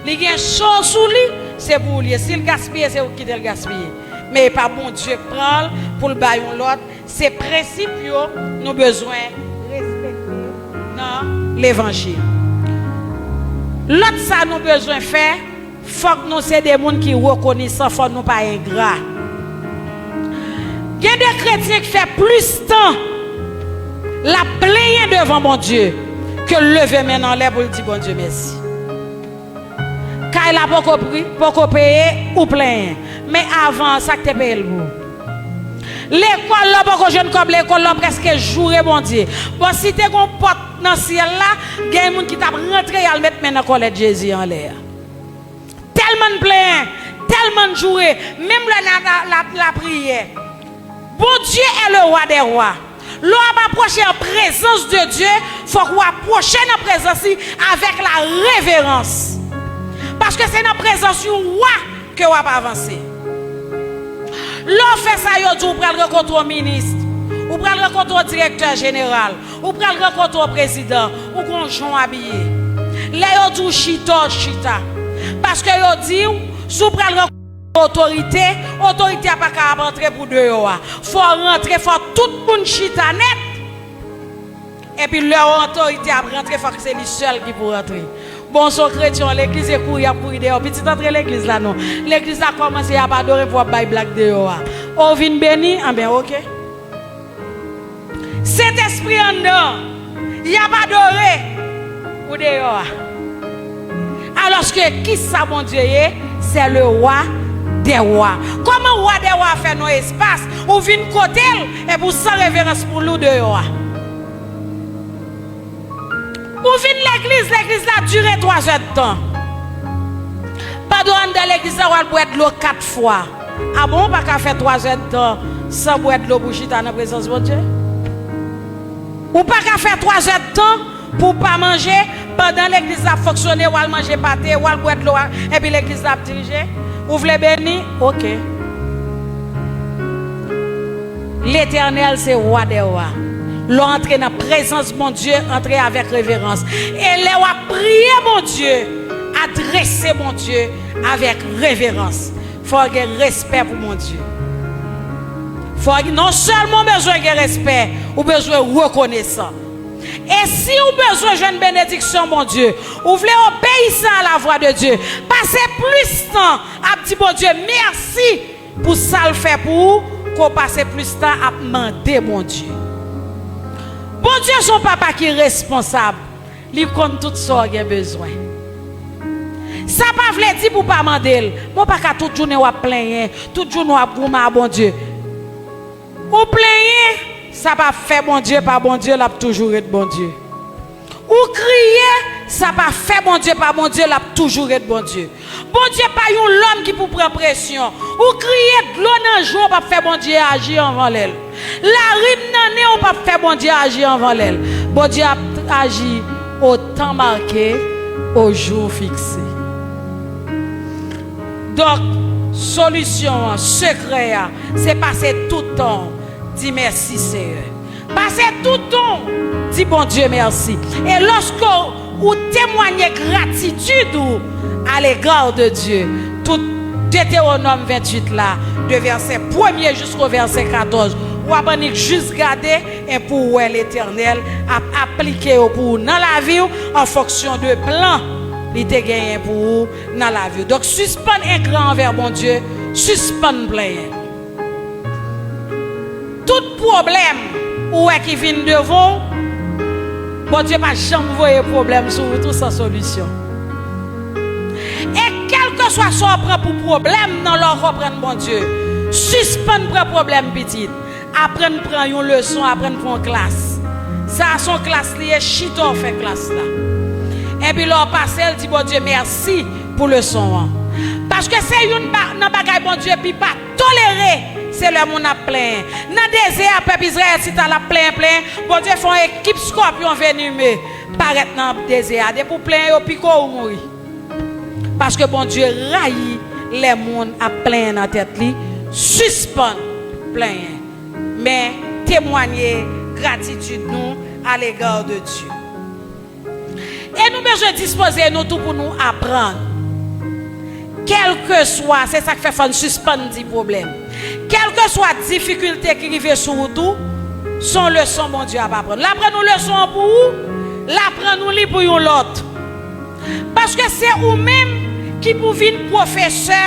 Li gen cho w sou li, se pou ou li ye. Si l gaspiye, se ou ki kite l gaspiye. Men e pa Bondye k pran l pou l bay yon lòt. Se prensip yo nou bezwen respekte nan levanjil. Lòt sa nou bezwen fè, fòk nou se de moun ki rekonesan, fòk nou pa engra. Gen de kretyen k fè plis tan l ap plenyen devan Bondye ke l leve men n anlè pou l di Bondye mèsi. Kay la poko pri, poko peye, ou plenyen. Men avan an, sa k te peye l pou ou? Lekòl la, w poko jwenn kòb lekòl la, w prèske joure Bondye. Bon, si te gon pòt nan syèl la, gen moun ki t ap rantre y al met men nan kòlèt Jezi anlè a. Tèlman n plenyen, tèlman n joure, menm lè n ap la, la, lapriyè. Bondye est le roi des rois. Lè w ap apwoche an prezans de Dye, fòk ou apwoche nan prezans li avèk la reverans. Paske se nan prezans yon wa ke w ap avanse. Lè w fè sa, yo di w pral rankontre yon minis, ou pral rankontre yon direktè jeneral, ou pral rankontre yon prezidan, ou gon jan w abiye. Lè yo di w chita, w chita. Paske yo di w, si w pral rankontre otorite, otorite a pa ka ap antre pou deyò a. Fò w rantre, fò tout moun chita nèt. Epi lè otorite ap rantre, fòk se li sèl ki pou rantre. Bon, se yon kretyen, legliz e kouri, ap kouri deyò. Pitit, antre legliz la non. Legliz la kòmanse, y ap adore, pou w ap bay blag deyò a. O, vin beni? Anben, oke. Sentespri anndan, y ap adore, ou deyò a. Alòske, kisa Bondye ye? C'est le roi des rois. Kòman wa dè wa fè nan espas, ou vin kote l, epi w san reverans pou l, ou deyò a? Ou vin legliz, legliz la dire twa zè d tan. Pandan w anndan legliz la, w al bwè dlo kat fwa. A bon, ou pa ka fè twa zè d tan san bwè dlo pou chita nan prezans Bondye? Ou pa ka fè twa zè d tan pou w pa manje, pandan legliz la ap fonksyone, w al manje pate, w al bwè dlo a, epi legliz la ap dirije? Ou vle beni? Oke. Letènèl se wa dè wa. Lè w antre nan prezans Bondye, antre avèk reverans. E lè w ap priye Bondye, adrese Bondye avèk reverans. Fò w gen respè pou Bondye. Fò w, non sèlman w bezwen gen respè, ou bezwen rekonesan. E si w bezwen jwenn benediksyon Bondye, ou vle obeyisan a la vwa de Dye, pase plis tan ap di Bondye mèsi pou sa l fè pou ou, ke w pase plis tan ap mande Bondye. Bondye se yon papa ki responsab. Li konn tout sa w gen bezwen. Sa pa vle di pou w pa mande l. Men w pa ka tout jounen w ap plenyen, tout jounen w ap goumen a Bondye. Ou plenyen, sa pa fè Bondye pa Bondye, l ap toujou ret Bondye. Ou kriye, sa pa fè Bondye pa Bondye, l ap toujou ret Bondye. Bondye pa yon lòm ki pou pran presyon. Ou kriye dlo nan je w p ap fè Bondye aji anvan lè l. Larim nan nen w p ap fè Bondye aji anvan lè l. Bondye ap aji au temps marqué, au jour fixé. Donk, solisyon an, sekrè a, se pase tout tan w di mèsi, Seyè. Pase tout tan w di Bondye mèsi. E lòske ou temwanye gratitid ou à l'égard de Dieu, tout Detewonòm venntuit la, de vèsè premye jisko vèsè katòz, w ap annik jis gade, e pou w wè Letènèl ap aplike yo pou ou nan lavi w, an fonksyon de plan li te genyen pou ou nan lavi w. Donk, sispann engra anvè Bondye, sispann plenyen. Tout pwoblèm ou wè ki vin devan w, Bondye pa janm voye pwoblèm sou wout ou san solisyon. E kèlkeswa sa w pran pou pwoblèm nan lè w konprann Bondye, sispann pran pwoblèm, pitit. Aprann pran yon leson, aprann pran yon klas. Sa a se yon klas li ye, chita w fè klas la. Epi lè w pase l, di Bondye mèsi pou leson an. Paske se youn ba- nan bagay Bondye pi pa tolere, se lè moun ap plenyen. Nan dezè a, pèp Izrayèl, si t al ap plenyen, plenyen, Bondye fè yon ekip skòpyon venime parèt nan dezè a. Depi w plenyen, yo pike w, ou mouri. Paske Bondye rayi lè moun ap plenyen nan tèt li. Sispann plenyen, men temwanye gratitid nou à l'égard de Dieu. E nou bezwen dispoze nou tou pou nou aprann. Kèlkeswa, se sa k fè fò n sispann di pwoblèm. Kèlkeswa difikilte ki rive sou wout ou, se yon leson Bondye ap aprann. L aprann ou leson an pou ou, l aprann ou li pou yon lòt. Paske se ou menm ki pou vin pwofesè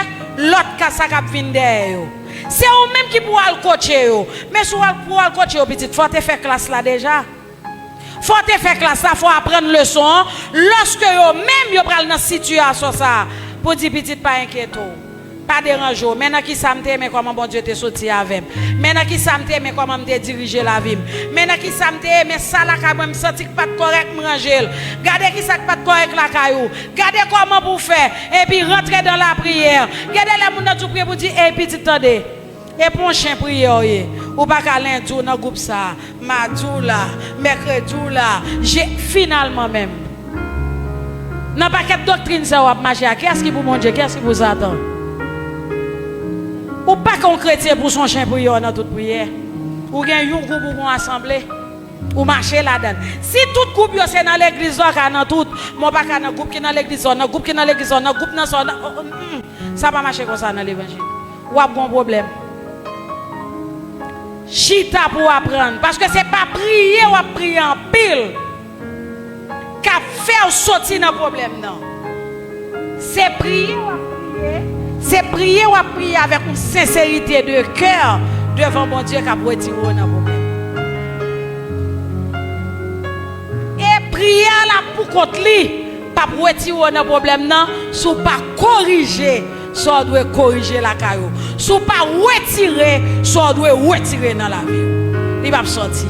lòt ka sa k ap vin dèyè yo. Se ou menm ki pou al kotche yo. Men si w al, pou w al kotche yo, pitit, fò w te fè klas la deja. Fò w te fè klas la, fò w aprann leson an. Lòske yo menm yo pral nan sitiyasyon sa a, pou di pitit pa enkyete w, pa deranje w. Men nan kisa m te renmen kòman Bondye te soti avè m. Men nan kisa m te renmen kòman m te dirije lavi m. Men nan kisa m te renmen sa lakay mwen m santi k pa t kòrèk, m ranje l. Gade kisa k pa t kòrèk lakay ou. Gade kòman pou w fè. Epi rantre dan lapriyè. Gade lè moun nan di w priye pou w di, ey pitit, tande. E pa yon chen priyè w ye. Ou pa ka lendi w nan gwoup sa a, madi w la, mèkredi w la, je, finalman menm. Nan pakèt doktrin sa w ap mache a, kiyès ki pou Bondye, kiyès ki pou Satan? Ou pa ka yon kretyen pou se yon chen priyè w nan tout priyè. Ou gen yon gwoup, ou gen yon asanble. Ou mache ladan l. Si tout gwoup yo se nan legliz la, w ka nan tout, men w pa ka nan gwoup ki nan legliz la, nan gwoup ki nan legliz la, nan gwoup nan sa, nan, oh, oh, mm, sa pa mache konsa nan levanjil. W ap gen yon pwoblèm. Chita pou w aprann. Paske se pa priye w ap priye anpil k ap fè w soti nan pwoblèm nan. Se priye w ap priye, se priye w ap priye avèk yon senserite de kè devan Bondye k ap retire w nan pwoblèm. E priyè la pou kont li p ap retire w nan pwoblèm nan si w pa korije sa w dwe korije lakay ou. Si w pa retire sa w dwe retire nan lavi w, li p ap sòti.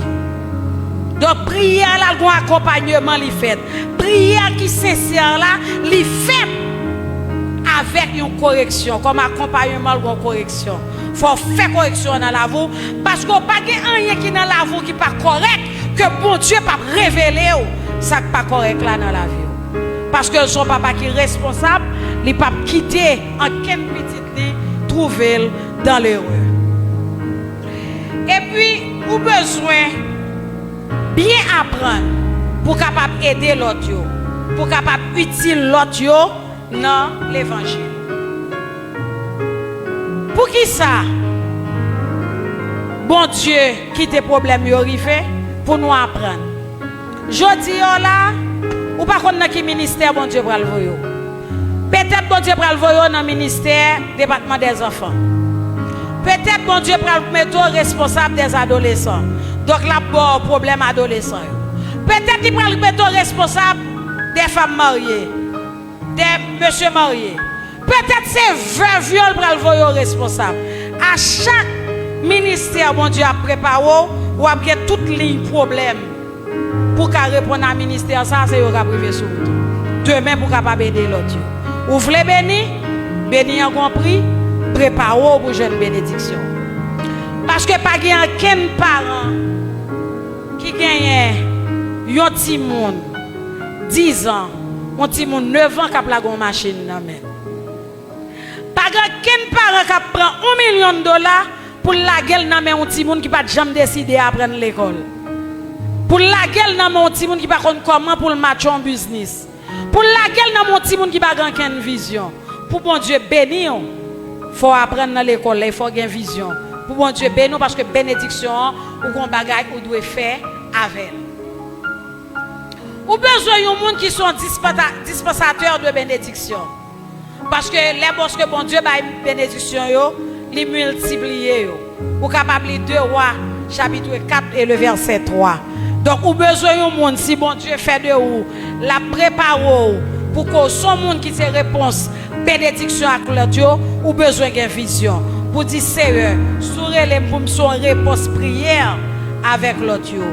Donk, priyè la, l gon akonpanyeman li fèt. Priyè ki sensè la, li fèt avèk yon koreksyon, kòm akonpayeman l gen yon koreksyon. Fò w fè koreksyon an nan lavi w, paske w pa gen anyen ki nan lavi w ki pa kòrèk, ke Bondye p ap revele w sa k pa kòrèk la nan lavi w. Paske l se yon papa ki responsab, li p ap kite ankenn pitit li twouve l dan lerè. Epi, ou bezwen byen aprann pou w kapab ede lòt yo, pou w kapab itil lòt yo nan levanjil. Poukisa Bondye kite pwoblèm yo rive? Pou nou aprann. Jodi a la, ou pa konn nan ki ministè Bondye pral voye w. Petèt Bondye pral voye w nan ministè depatman dèzanfan. Petèt Bondye pral mete w responsab dèzadolesan. Donk, l ap ba w pwoblèm adolesan yo. Petèt li pral mete w responsab dè fanm marye, dè mesye marye. Petèt se vèv yo l pral voye w responsab. A chak ministè Bondye ap prepare w, w ap gen tout liy pwoblèm pou w ka reponn a ministè sa, se yo k ap rive sou wout ou. Demen pou w kapab ede lòt yo. Ou vle beni? Beni an gon pri, prepare w pou jwenn benediksyon. Paske pa gen ankenn paran ki genyen yon timoun dizan, yon timoun nevan k ap lage yon machin nan men l. Pa gen okenn paran k ap pran yon milyon dola pou l lage l nan men yon timoun ki pa t janm deside aprann lekòl. Pou l lage l nan men yon timoun ki pa konn kòman pou l matche yon biznis. Pou l lage l nan men yon timoun ki pa gen okenn vizyon. Pou Bondye beni w, fò w aprann nan lekòl la, e fò w gen vizyon. Pou Bondye beni w, paske benediksyon an, ou gen yon bagay ou dwe fè avè l. Ou bezwen yon moun ki se yon dispansa-, dispansatè de benediksyon. Paske lè bòske Bondye bay benediksyon yo, li miltipliye yo. Ou kapab li de Wa, chapit kat e le vèsè twa. Donk, ou bezwen yon moun, si Bondye fè de ou, l ap prepare w pou ke w se yon moun ki se repons benediksyon ak lòt yo, ou bezwen gen vizyon. Pou di, Seyè, si w rele m pou m se yon repons priyè avèk lòt yo.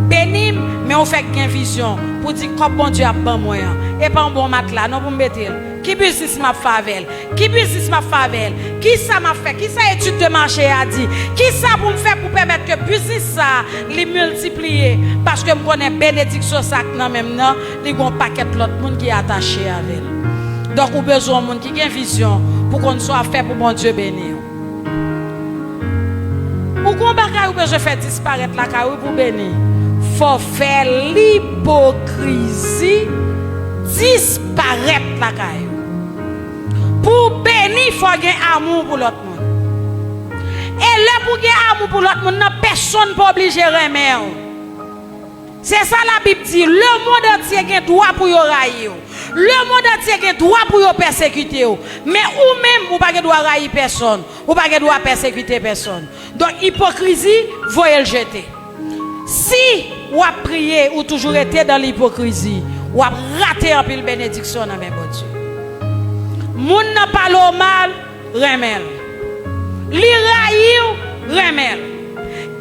Beni m, men ou fèk gen vizyon pou di kòb Bondye ap ban mwen an, e pa yon bon matla non pou m mete l. Ki biznis m ap fè avè l? Ki biznis m ap fè avè l? Kisa m ap fè? Kisa etid de mache a di? Kisa pou m fè pou pèmèt ke biznis sa a, li miltipliye? Paske m konnen benediksyon sa k nan men m nan, li gen yon pakèt lòt moun ki atache avè l. Donk, ou bezwen yon moun ki gen vizyon pou konn sa w ap fè pou Bondye beni w. Ou gon bagay ou bezwen fè disparèt lakay ou pou beni. Fò fè lipokrizi disparèt lakay ou. Pou beni, fò gen amou pou lòt moun. E lè pou gen amou pou lòt moun nan, pèsonn pa oblije renmen w. Se sa Labib di, lemonn antye gen dwa pou yo rayi w. Lemonn antye gen dwa pou yo pèsekite w. Men ou menm, ou pa gen dwa rayi pèsonn. Ou pa gen dwa pèsekite pèsonn. Donk, ipokrizi, voye l jete. Si w ap priye, ou toujou rete dan lipokrizi, w ap rate anpil benediksyon nan men Bondye. Moun nan pale w mal, renmen l. Li rayi w, renmen l.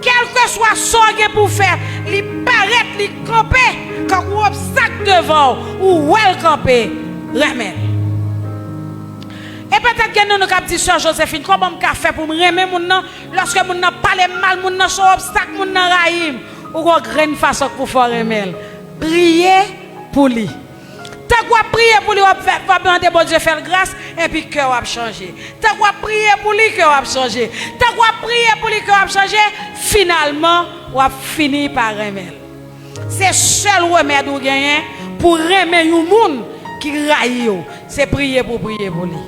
Kèlkeswa sa w gen pou w fè, li parèt, li kanpe, kankou obstak devan w, ou wè l kanpe, renmen l. E petèt gen nan nou k ap di, Sè Josephine, kòman m ka fè pou m renmen moun nan? Lòske moun nan pale m mal, moun nan se yon obstak, moun nan rayi m. Ou gon grenn fason k pou fè w renmen l. Priye pou li. Tank w ap priye pou li, w ap fè, w ap mande Bondye fè l gras, epi kè w ap chanje. Tank w ap priye pou li, kè w ap chanje. Tank w ap priye pou li, kè w ap chanje, finalman, w ap fini pa renmen l. Se sèl remèd ou genyen pou renmen yon moun ki rayi w, se priye pou w priye pou li.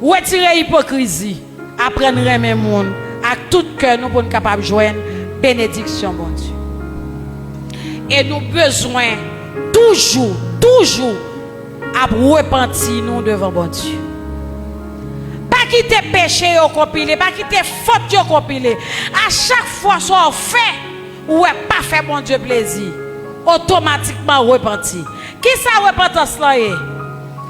Retire ipokrizi, aprann renmen moun ak tout kè nou pou n kapab jwenn benediksyon Bondye. E nou bezwen toujou, toujou ap repanti nou devan Bondye. Pa kite peche yo konpile, pa kite fòt yo konpile. A chak fwa sa w fè, ou wè pa fè Bondye plezi, otomatikman repanti. Kisa repantans lan ye?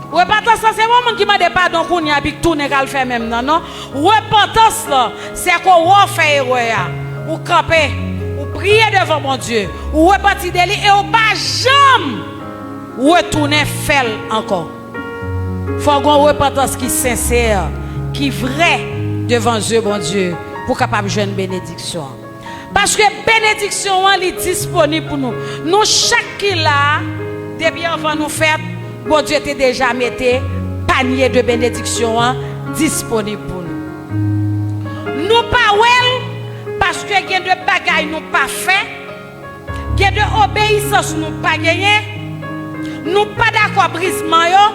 Repantans lan se pa yon moun ki mande padon kounye a epi k tounen k al fè menm nan, non. Repantans lan se ke w wè w fè erè a, ou kanpe, ou priye devan Bondye, ou repanti de li e ou pa janm retounen fè l ankò. Fò gen yon repantans ki sensè, ki vrè devan zye Bondye pou w kapab jwenn benediksyon an. Paske benediksyon an, li disponib pou nou. Nou chak ki la a, depi anvan nou fèt, Bondye te deja mete panye de benediksyon an disponib pou nou. Nou pa wè l paske gen de bagay nou pa fè, gen de obeyisans nou pa genyen, nou pa dakò brizman yo,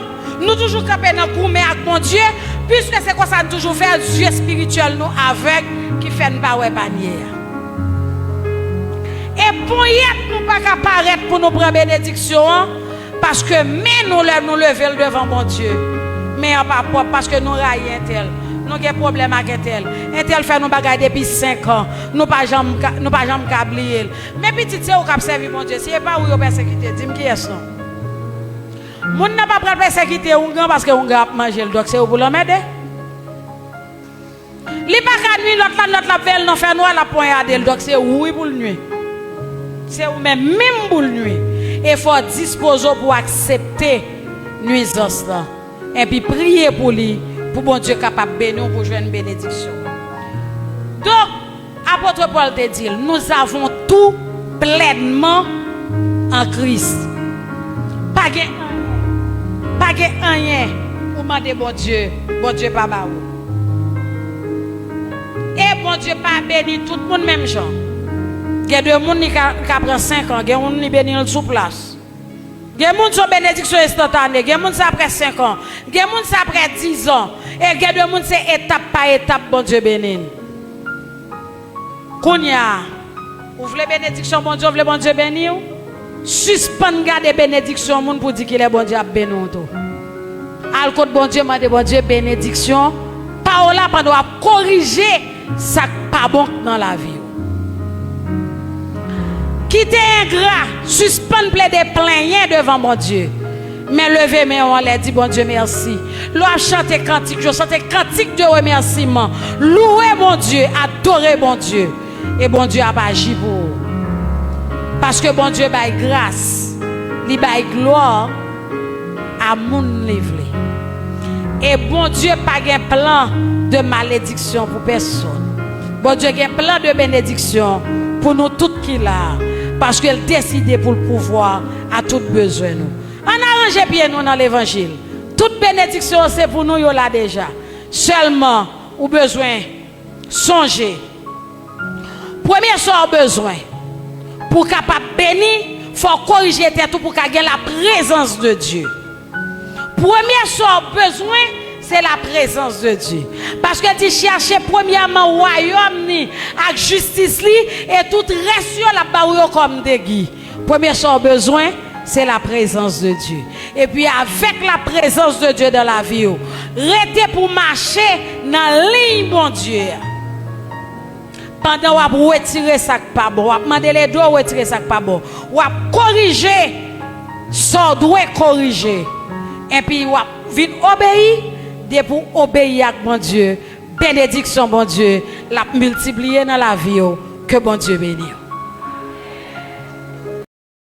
nou toujou kanpe nan goumen ak Bondye, piske se konsa n toujou fè, zye espirityèl nou avèg ki fè n pa wè panye a. E ponyèt nou pa ka parèt pou nou pran benediksyon an, paske men nou lè nou leve l devan Bondye, men an pa pwòp paske nou rayi entèl, nou gen pwoblèm ak entèl, entèl fè nou bagay depi senk an, nou pa janm ka, nou pa janm ka bliye l. Men pitit, se ou k ap sèvi Bondye, si e pa ou yo pèsekite, di m kiyès non. Moun nan pa pral pèsekite oungan paske oungan ap manje l, donk se ou pou l anmède. Li pa ka nwi lòt la, lòt la ap veye l nan fènwa, l ap ponyade l, donk se ou wi pou l nwi. Se ou menm menm pou l nwi. E fò w dispoze w pou w aksepte nwizans lan. Epi priye pou li, pou Bondye kapab beni w pou w jwenn benediksyon. Donk, apot Pòl te di l, nous avons tout pleinement en Christ. Pa gen, pa gen anyen ou mande Bondye, Bondye pa ba ou. E Bondye pa beni tout moun menm jan. Gen de moun li ka, ka pran senk an, gen moun li beni l sou plas. Gen moun se yon benediksyon enstantane, gen moun se apre senk an, gen moun se apre diz an, e gen de moun se etap pa etap Bondye beni n. Kounye a, ou vle benediksyon Bondye, ou vle Bondye beni w? Sispann gade benediksyon moun pou di kilè Bondye ap beni w tou. Al kot Bondye, mande Bondye benediksyon pa w la pandan w ap korije sa k pa bon k nan lavi w. Kite engra, sispann plede plenyen devan Bondye. Men leve men w anlè, di Bondye mèsi. Lè w ap chante kantik yo, chante kantik de remèsiman. Louwe Bondye, adore Bondye. E Bondye ap aji pou ou. Paske Bondye bay gras, li bay glwa a moun li vle. E Bondye pa gen plan de malediksyon pou pèsonn. Bondye gen plan de benediksyon pou nou tout ki la a, paske l deside pou l pouvwa a tout bezwen nou. Ann aranje pye nou nan levanjil. Tout benediksyon yo se pou nou, yo la deja. Sèlman, ou bezwen sonje, premye sa w bezwen pou w kapab beni, fò w korije tèt ou pou w ka gen laprezans de Dye. Premye sa w bezwen, se laprezans de Dye. Paske l di, chèche premyèman wayòm ni ak jistis li, e tout rès yo, l ap ba ou yo kòm degi. Premye sa w bezwen, se laprezans de Dye. Epi avèk laprezans de Dye nan lavi w, rete pou w mache nan liy Bondye a. Pandan w ap retire sa k pa bon, w ap mande l ede w retire sa k pa bon. W ap korije sa w dwe korije. Epi w ap vin obeyi, depi w obeyi ak Bondye, benediksyon Bondye, l ap miltipliye nan lavi w. Ke Bondye beni w.